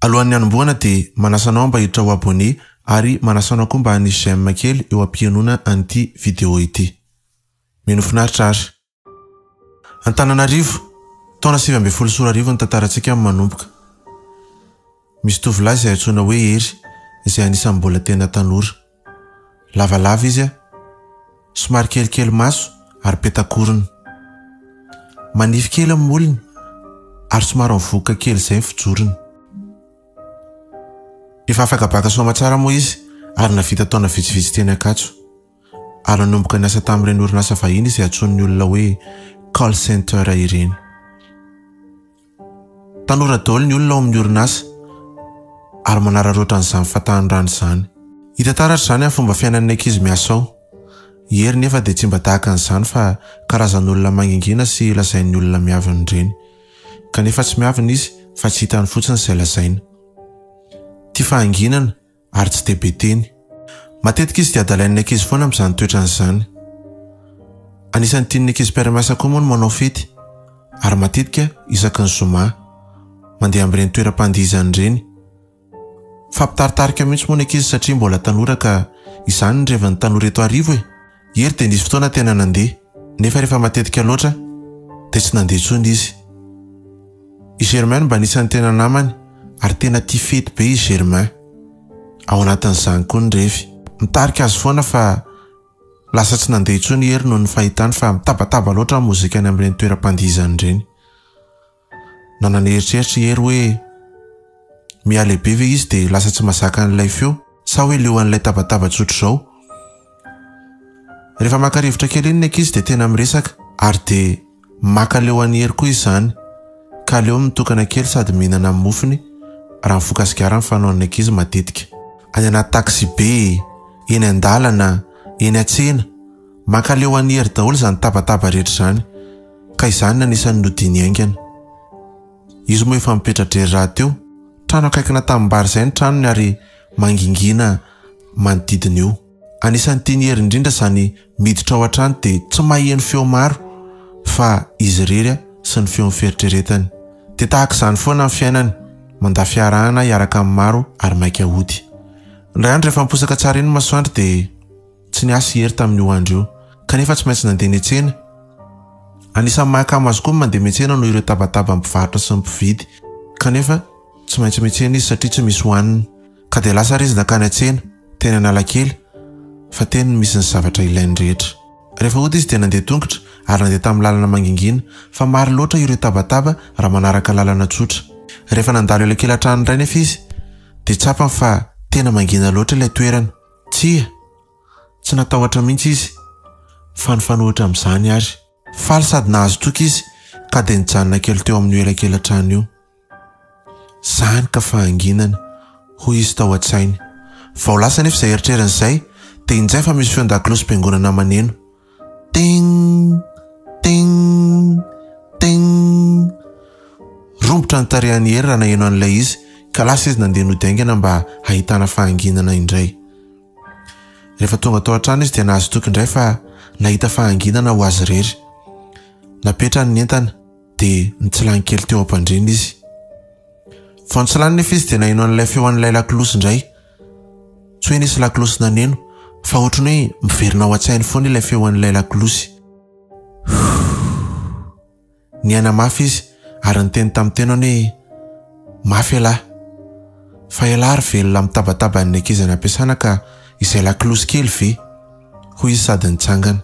Alohan'ny hanombohana dia manasa anao mba hiditra ho abonné ary manasa anao koa mba hanisy j'aime kely eo am-pihenoana an'ity vidéo ity. Mino finaritra ary. Antananarivo, taona 2019 ny tantarantsika no manomboka. Misy tovolahy izay antsoina hoe Hery izay anisan'ny mbola tena tanora. Lavalava izy, somary kelikely maso ary petakorona. Manify kely ny molony ary somary mivokoka kely izay ny fijorony. Efa afaka baka soamatsara moa izy ary navita taona vitsivitsy teny Ankatso. Ary nanomboka niasa tamin'ireny orinasa vahiny izay antsoin'ny olona hoe call center ireny. Tanora daholo ny olona ao amin'ny orinasa ary manararaotra an'izany fahatanorana izany. Hita taratra izany amin'ny fomba fiainan'ny ankizy miasa ao. I Hery nefa dia tsy mba tahaka an'izany fa karazan'olona mangingina sy lazain'ny olona miavona ireny. Kanefa tsy miavona izy fa tsy hitany fotsiny izay lazaina. Tia fahanginana ary tsy dia be teny. Matetika izy dia adalain'ny ankizy foana amin'izany toetrany izany. Anisan'ny tian'ny ankizy mpiara-miasa koa moa ny manao fety, ary matetika isaky ny zoma, mandeha amin'ireny toeram-pandihizana ireny. Mifampitaritarika mihitsy moa ny ankizy satria mbola tanora ka izany ny revin'ny tanora eto Arivo e! Hery dia nisy fotoana tena nandeha, nefa rehefa matetika loatra dia tsy nandeha intsony izy. I Germain no mba anisan'ny tena namany ary tena tia fety be i Germain. Ao anatin'izany koa ny revy. Mitarika azy foana fa lasa tsy nandeha intsony i Hery noho ny fahitany fa mitabataba loatra ny mozika any amin'ireny toeram-pandihizana ireny. Nanana eritreritra i Hery hoe mihalehibe ve izy dia lasa tsy mazaka an'ilay feo sa hoe leo an'ilay tabataba tsotr'izao? Rehefa maka rivotra kely iny ny ankizy dia tena miresaka ary dia maka leo an'i Hery koa izany ka aleony mitokana kely sady mihinana ny mofony raha mifoka sigara ny fanaon'ny ankizy matetika. Any anaty taxibe, eny an-dalana, eny an-tsena, maka leo an'i Hery daholo izany tabataba rehetra izany ka izany no anisan'ny nodiany haingana. Izy moa efa mipetra-drery rahateo, trano akaikina tanimbary izay ny tranony ary mangingina manodidina io. Anisan'ny tian'i Hery indrindra izany miditra ao an-trano dia tsy maheno feo maro fa izy irery sy ny feon'ny fieritreretany. Dia tahaka izany foana ny fiainany, mandà fiarahana hiaraka amin'ny maro ary maika hody. Indray andro rehefa miposaka tsara iny ny masoandro dia tsy niasa i Hery tamin'io andro io, kanefa tsy maintsy nandeha niantsena. Anisan'ny mahakamo azy koa ny mandeha miantsena noho ireo tabataban'ny mpivarotra sy ny mpividy, kanefa tsy maintsy miantsena izy satria tsy misy hohanina. Ka dia lasa ary izy nankany an-tsena, teny Analakely, fa teny no misy ny zavatra ilainy rehetra. Rehefa hody izy dia nandeha tongotra ary nandeha tamin'ny lalana mangingina, fa maro loatra ireo tabataba raha manaraka lalana tsotra. Rehefa nandalo elakelan-trano indray nefa izy dia tsapany fa tena mangina loatra ilay toerana. Tsia! Tsy natahotra mihitsy izy, fa nifanohitra amin'izany ary. Faly sady nahazo toky izy ka dia nijanona kely teo amin'io elakelan-trano io. Zany ka fahanginana, hoy izy tao an-tsainy. Vao lasa anefa izay eritreriny izay, dia injay fa misy feon-dakilosim-piangonana maneno. Ting! Ting! Ting! Rombotra ny tarehan'i Hery raha naheno an'ilay izy, ka lasa izy nandeha nody haingana mba hahitana fahanginana indray. Rehefa tonga tao an-trano izy dia nahazo toky indray fa nahita fahanginana ho azy irery. Napetrany ny entana. Dia nitsilany kely teo am-pandriana izy. Vao nitsilany nefa izy dia naheno an'ilay feo an'ilay lakolosy indray. Tsy hoe nisy lakolosy naneno, fa ohatran'ny hoe miverina ao an-tsainy foana ilay feo an'ilay lakolosy. Niaina mafy izy ary niteny tamin'ny tenany hoe, Mafy ialahy. Fa ialahy ary velona amin'ny tabataban'ny ankizy any am-piasana ka izay lakolosy kely ve? Hoy izy sady nitsangana.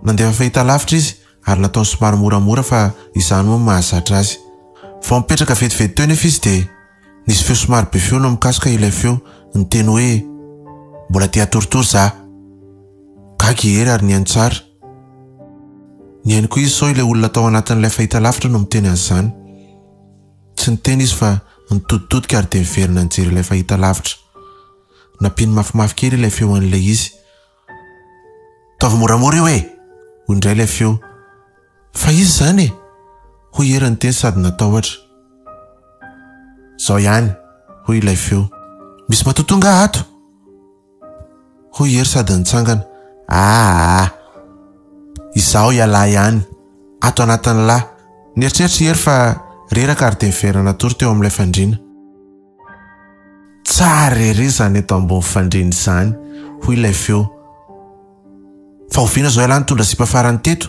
Nandefa fahitalavitra izy ary nataony somary moramora fa izany moa no mahazatra azy. Vao nipetraka vetivety teo nefa izy dia nisy feo somary be feo no mikasoka ilay feo niteny hoe mbola te hatoritory za. Gaga i Hery ary nihaino tsara. Nihaino koa izy sao ilay olona tao anatin'ilay fahitalavitra no miteny an'izany. Tsy niteny izy fa nitoditodika ary dia niverina nijery ilay fahitalavitra. Nampiany mafimafy kely ilay feo an'ilay izy. Ataovy moramora io e! Hoy indray ilay feo. Fa iza izany e? Hoy Hery niteny sady natahotra. Izao ihany, hoy ilay feo. Misy matotoa angaha ato? Hoy Hery sady nitsangana. Aa! Izaho ialahy ihany, ato anatin'ny lah. Nieritreritra i Hery fa reraka ary dia niverina natory teo amin'ilay fandriana. Tsara ery izany eto ambony fandriana izany, hoy ilay feo. Fa oviana izao ialahy nitondra sipa farany teto?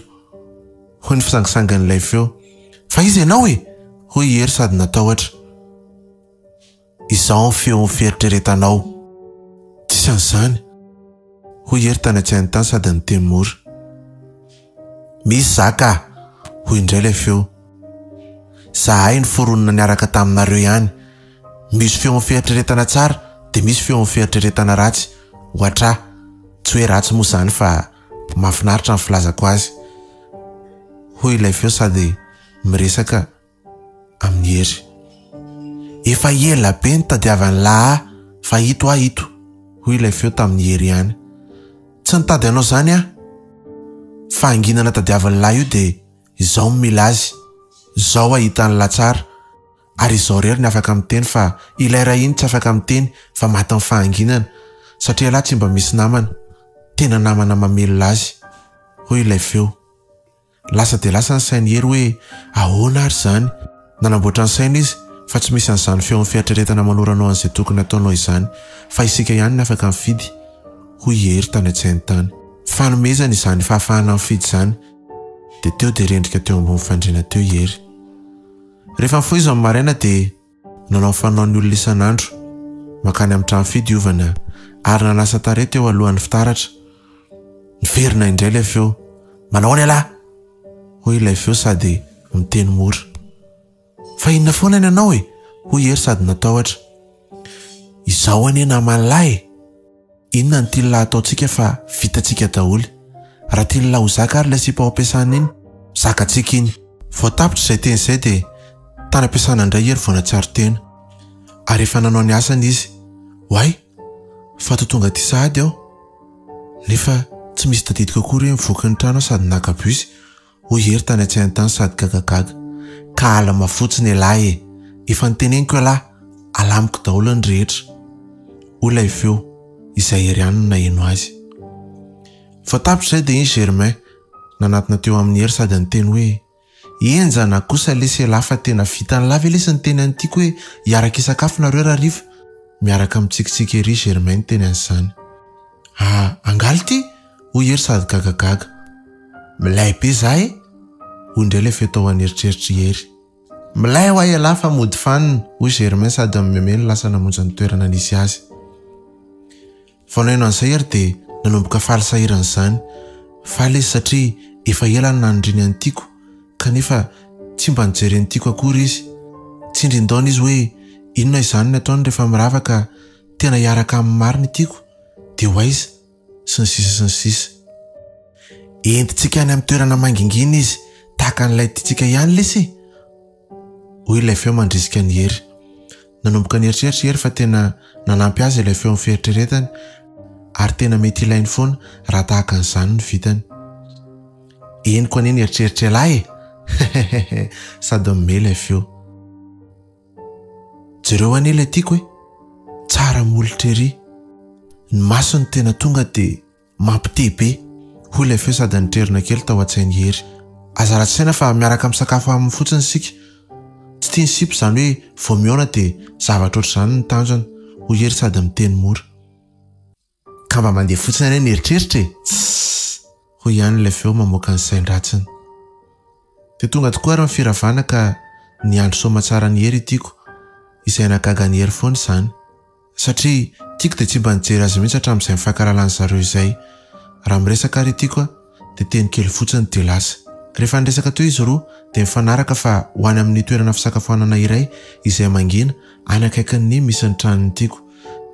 Hoy ny fisangisangin'ilay feo. Fa iza ianao e? Hoy i Hery sady natahotra. Izao ny feon'ny fieritreretanao. Tsisy an'izany, hoy i Hery tany an-tsainy tany sady niteny mora. Misy za ka! Hoy indray ilay feo. Zahay noforonina niaraka taminareo ihany. Misy feon'ny fieritreretana tsara dia misy feon'ny fieritreretana ratsy, ohatr'ahy. Tsy hoe ratsy moa izany fa mahafinaritra ny filazako azy. Hoy ilay feo sady miresaka amin'i Hery. Efa ela be nitadiavan'lah ahy fa ito aho ito, hoy ilay feo tamin'i Hery ihany. Tsy nitady anao izany aho. Fahanginana tadiavin'lah io dia izao no mila azy. Izao ahitan'lah tsara. Ary izao irery ny afaka miteny fa ilay ray iny tsy afaka miteny fa matin'ny fahanginana satria ialahy tsy mba misy namana, tena namana mamelona azy, hoy ilay feo. Lasa dia lasa ny sain'i Hery hoe ahoana ary izany? Nanamboatra ny sainy izy fa tsy misy an'izany feon'ny fieritreretana manoro anao an'izay tokony hataonao izany fa isika ihany no afaka mifidy, hoy i Hery tany an-tsainy tany. Fanomezana izany fahafahana mifidy izany. Dia teo dia rendrika teo ambony fandriana teo i Hery. Rehefa nifoha izy ny maraina dia nanao ny fanaon'ny olona isan'andro, mankany amin'ny trano fidiovana ary nanasa tarehy teo alohan'ny fitaratra. Niverina indray ilay feo. Manao ahoana ialahy? Hoy ilay feo sady miteny mora. Fa inona foana ny anao e? Hoy Hery sady natahotra. Izaho anie naman'lahy e! Inona no tian'lah ataontsika fa vitantsika daholo. Raha tian'lah ho zaka ary ilay sipa ao am-piasana iny, zakantsika iny. Vao tapitra izay teny izay dia tany am-piasana indray Hery vao nahatsiaro tena. Ary efa nanao ny asany izy. Oay! Fa to tonga aty sahady aho. Nefa tsy misy tadidiko akory hoe nivoaka ny trano aho sady naka bus. Hoy Hery tany an-tsainy tany sady gagagaga. Calme fotsiny ialahy e! Efa noteneniko ialahy, alamiko daholo ny rehetra. Hoy ilay feo, izay Hery ihany no naheno azy. Vao tapitra izay dia iny Germain nanatona teo amin'i Hery sady niteny hoe, Henjana kosa lesy ialahy fa tena vitan'lah ve lesy niteny an'i Tiako hoe hiaraka hisakafo nareo rahariva? Miaraka mitsikitsiky ery Germain niteny an'izany. Ah, angaha ity? Hoy Hery sady gagagaga. Milay be za e! Hoy indray ilay feo tao an'eritreritr'i Hery. Milay hoa ialahy fa mody fanina, hoy Germain sady nimeme no lasa namonjy ny toerana nisy azy. Vao naheno an'izay Hery dia nanomboka faly sahirana izany. Faly izy satria efa ela no nanindriany an'i Tiako kanefa tsy mba nijeren'i Tiako akory izy. Tsindrin-daona izy hoe inona izany ny ataony rehefa mirava ka tena hiaraka aminy marina i Tiako dia ho aiza? sy ny sisa sy ny sisa. Entintsika any amin'ny toerana mangingina izy, tahaka an'ilay tiantsika ihany lesy e! Hoy ilay feo mandrisika an'i Hery. Nanomboka nieritreritra i Hery fa tena nanampy azy ilay feon'ny fieritreretany ary tena mety ilainy foana raha tahaka an'izany ny vitany. Henoko anie ny eritreritr'ialahy e! Hehehehe sady mimehy ilay feo. Jereo anie ilay tiako e! Tsara molotra ery. Ny masony tena tonga dia mampite be, hoy ilay feo sady nitrerona kely tao an-tsain'i Hery. Aza ratsy saina fa miaraka misakafo aminy fotsiny isika. Tsy tian'i sipa izany hoe vao mihaona dia zavatra ohatr'izany ny tanjona, hoy Hery sady miteny mora. Ka mba mandeha fotsiny anie ny eritreritra e! Tssss! Hoy ihany ilay feo mamoaka ny sain-dratsiny. Dia tonga tokoa ary ny firavana ka niandry soamatsara an'i Hery i Tiako, izay nahagaga an'i Hery foana izany. Satria Tiako dia tsy mba nijery azy mihitsy hatramin'izay nifankahalalan'ny zareo izay. Raha miresaka ary i Tiako dia teny kely fotsiny dia lasa. Rehefa niresaka teo izy roa dia nifanaraka fa ho any amin'ny toerana fisakafoanana iray izay mangina any akaikin'ny misy ny tranon'i Tiako.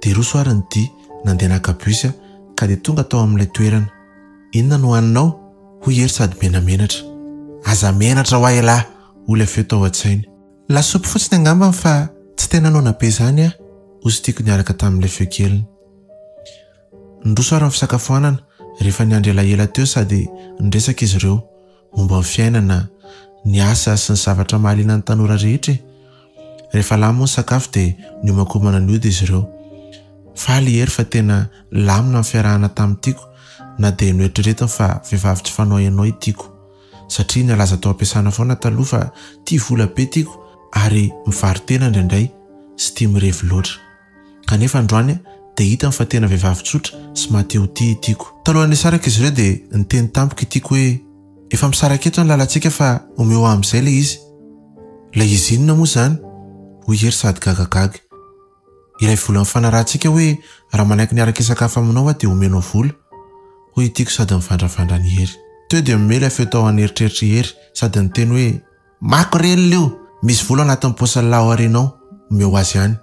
Dia roso ary ny dia, nandeha naka bus ka dia tonga tao amin'ilay toerana. Inona no haninao? hoy Hery sady menamenatra. Aza menatra hoa ialahy! hoy ilay feo tao an-tsainy. Lasopy fotsiny angambany fa tsy tena noana be izany aho, hoy izy Tiako niaraka tamin'ilay feo keliny. Niroso ary ny fisakafoanana rehefa niandry elaela teo sady niresaka izy ireo momba ny fiainana, ny asa sy ny zavatra mahaliana ny tanora rehetra e! Rehefa lany moa ny sakafo dia niomankomana nody izy ireo. Faly i Hery fa tena nilamina ny fiarahana tamin'i Tiako na dia noeritreretiny fa vehivavy tsy fanao ianao i Tiako satria nalaza tao am-piasana foana taloha fa tia vola be Tiako ary mivaro-tena indraindray sy tia mirevy loatra. Kanefa androany dia hitany fa tena vehivavy tsotra sy maha-te ho tia i Tiako. Talohan'ny nisaraka izy ireo dia niteny tampoka i Tiako hoe, Efa misaraka eto ny lalantsika fa omeo ahy amin'izay ilay izy. Ilay izy inona moa izany? Hoy Hery sady gagagaga. Ilay vola nifanarahantsika hoe raha manaiky ny hiaraka hisakafo aminao aho dia omenao vola. Hoy i Tiako sady nivandravandra an'i Hery. Teo dia nomely avy eo tao an'eritreritr'i Hery sady niteny hoe, Makorelina io! Misy vola anatin'ny paosin'ny lahy aoriana ao, omeo azy any.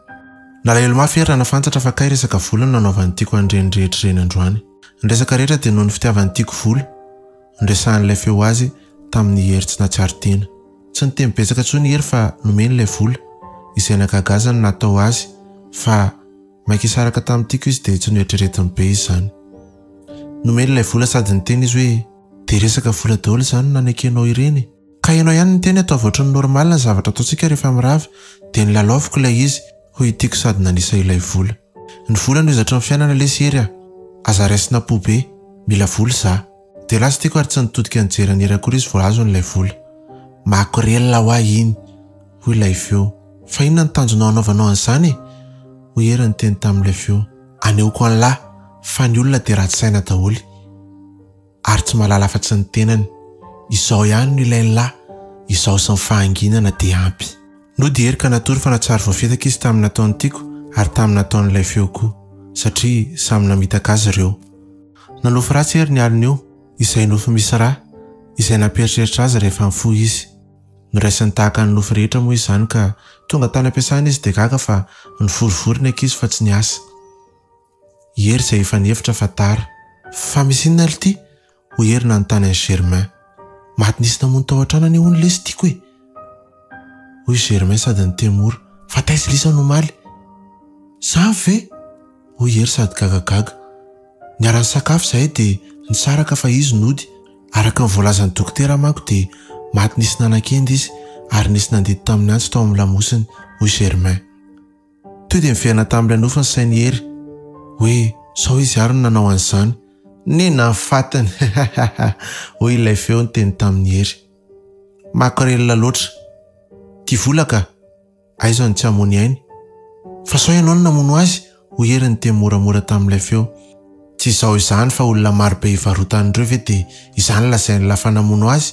Nalahelo mafy Hery raha nahafantatra fa kay resaka vola no nanaovan'i Tiako an'ireny rehetra ireny androany. Ny resaka rehetra dia noho ny fitiavan'i Tiako vola. Noresahan'ilay feo azy tamin'i Hery tsy nahatsiaro tena. Tsy niteny betsaka intsony i Hery fa nomeny ilay vola, izay nahagaga azy ny natao azy fa maika hisaraka tamin'i Tiako izy dia tsy noeritreretiny be izany. Nomeny ilay vola sady niteny izy hoe, dia resaka vola daholo izany no nanekenao ireny e! Ka ianao ihany niteny ataovy ohatran'ny normal ny zavatra ataontsika rehefa mirava dia nilalaoviko ilay izy hoy i Tiako sady nanisa ilay vola. Ny vola no hozatry ny fiainana lesy Hery a! Aza raisina am-po be, mila vola za. Dia lasa Tiako ary tsy nitodika nijery an'i Hery akory izy vao azony ilay vola. Makorelina hoa iny! hoy ilay feo. Fa inona no tanjonao hanaovanao an'izany e? hoy Hery niteny tamin'ilay feo. Anehoako an'lah fa ny olona dia ratsy saina daholo. ary tsy mahalala afa-tsy ny tenany. Izao ihany no ilain'lah, izaho sy ny fahanginana dia ampy. Nody i Hery ka natory fa nahatsiaro voafitaka izy tamin'ny nataon'i Tiako ary tamin'ny nataon'ilay feo koa, satria samy namitaka azy ireo. Nanofy ratsy Hery ny alin'io, izay nofy misy rà, izay nampieritreritra azy rehefa nifoha izy. Noraisiny tahaka ny nofy rehetra moa izany ka tonga tany am-piasana izy dia gaga fa nivorivory ny ankizy fa tsy niasa. I Hery izay efa nihevitra fa tara. Fa misy inona lty? Hoy Hery nanontany an'i Germain. Maty nisy namono tao an-trano anie hono lesy tiako e! Hoy Germain sady niteny mora. Fa taiza lisany omaly? Zany ve? Hoy Hery sady gagagaga. Niara-nisakafo izahay dia nisaraka fa izy nody. Araka ny voalazan'ny dokotera manko dia maty nisy nanakenda izy ary nisy nandidy tamin'ny antsy tao amin'ny lamosiny, hoy Germain. Teo dia niverina tamin'ilay nofy ny sain'i Hery hoe sao izy ary no nanao an'izany. Nina ny fatiny! hoy ilay feo niteny tamin'i Hery. Makorelina loatra. Tia vola ka! Aiza no tsy hamono ainy? Fa sao ianao no namono azy? hoy Hery niteny moramora tamin'ilay feo. Tsy izaho izany fa olona marobe ivarotan'ireo ve dia izany lazain'lah fa namono azy?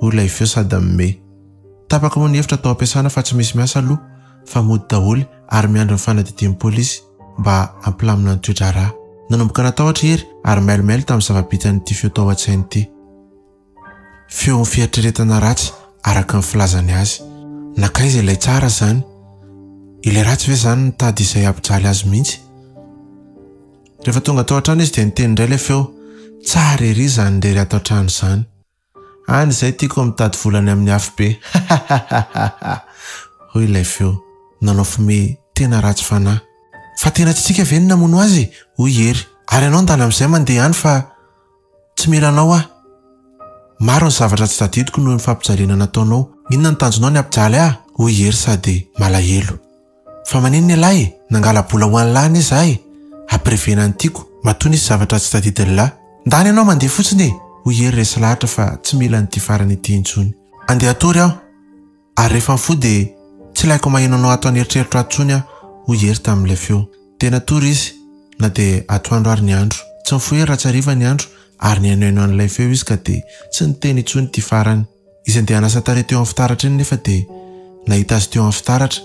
hoy ilay feo sady mimehy. Tapaka moa ny hevitra tao am-piasana fa tsy misy miasa aloha fa mody daholo ary miandry ny fanadidian'ny polisy mba hampilamina ny toe-draharaha. Nanomboka natahotra i Hery ary mailomailo tamin'ny zava-bitan'ity feo tao an-tsainy ity. Feon'ny fieritreretana ratsy araka ny filazany azy. Nankaiza ilay tsara izany? Ilay ratsy ve izany nitady izay hampijaly azy mihitsy? Rehefa tonga tao an-trano izy dia niteny indray ilay feo, Tsara ery izany irery ato an-trano izany. Any izay tiako mitady vola any amin'ny afobe. Hahahaha! Hoy ilay feo, nanao fime tena ratsy fanahy. Fa tena tsy tsika ve no namono azy e? Hoy i Hery. Ary ianao ndana amin'izay mandeha any fa tsy mila anao aho. Maro ny zavatra tsy tadidiko noho ny fampijaliana nataonao. Inona no tanjonao ny hampijaly ahy? Hoy i Hery sady malahelo. Fa maninona ialahy e? Nangala-bola ho an'lah anie za e! Ampirevena ny tiako, matoa nisy zavatra tsy tadidin'lah. Ndana ianao mandeha fotsiny e! Hoy Hery resy lahatra fa tsy mila an'ity farany ity intsony. Andeha hatory aho, ary rehefa mifoha dia tsy ilaiko maheno anao ato an'eritreritro ato intsony aho, hoy Hery tamin'ilay feo. Dia natory izy, na dia atoandro ary ny andro. Tsy nifoha Hery raha tsy hariva ny andro, ary nihainohaino an'ilay feo izy ka dia tsy niteny intsony ity farany. Izy andeha hanasa tarehy teo amin'ny fitaratra iny nefa dia nahita azy teo amin'ny fitaratra.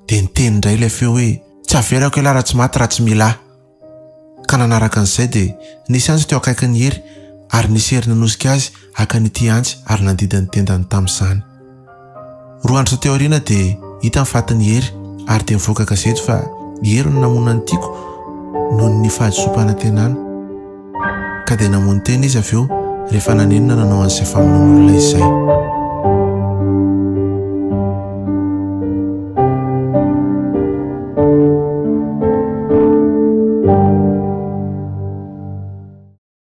Dia niteny indray ilay feo hoe, Tsy avelako ialahy raha tsy maty raha tsy mila ahy. Ka nanaraka an'izay dia nisy antsy teo akaikin'i Hery ary nisy hery nanosika azy haka an'ity antsy ary nandidy ny tendany tamin'izany. Roa andro taty aoriana dia hita ny fatin'i Hery ary dia nivoaka gazety fa i Hery no namono an'i Tiako noho ny fahadisoam-panantenana. Ka dia namono tena izy avy eo rehefa nanenina nanao an'izay famonoan'olona izay.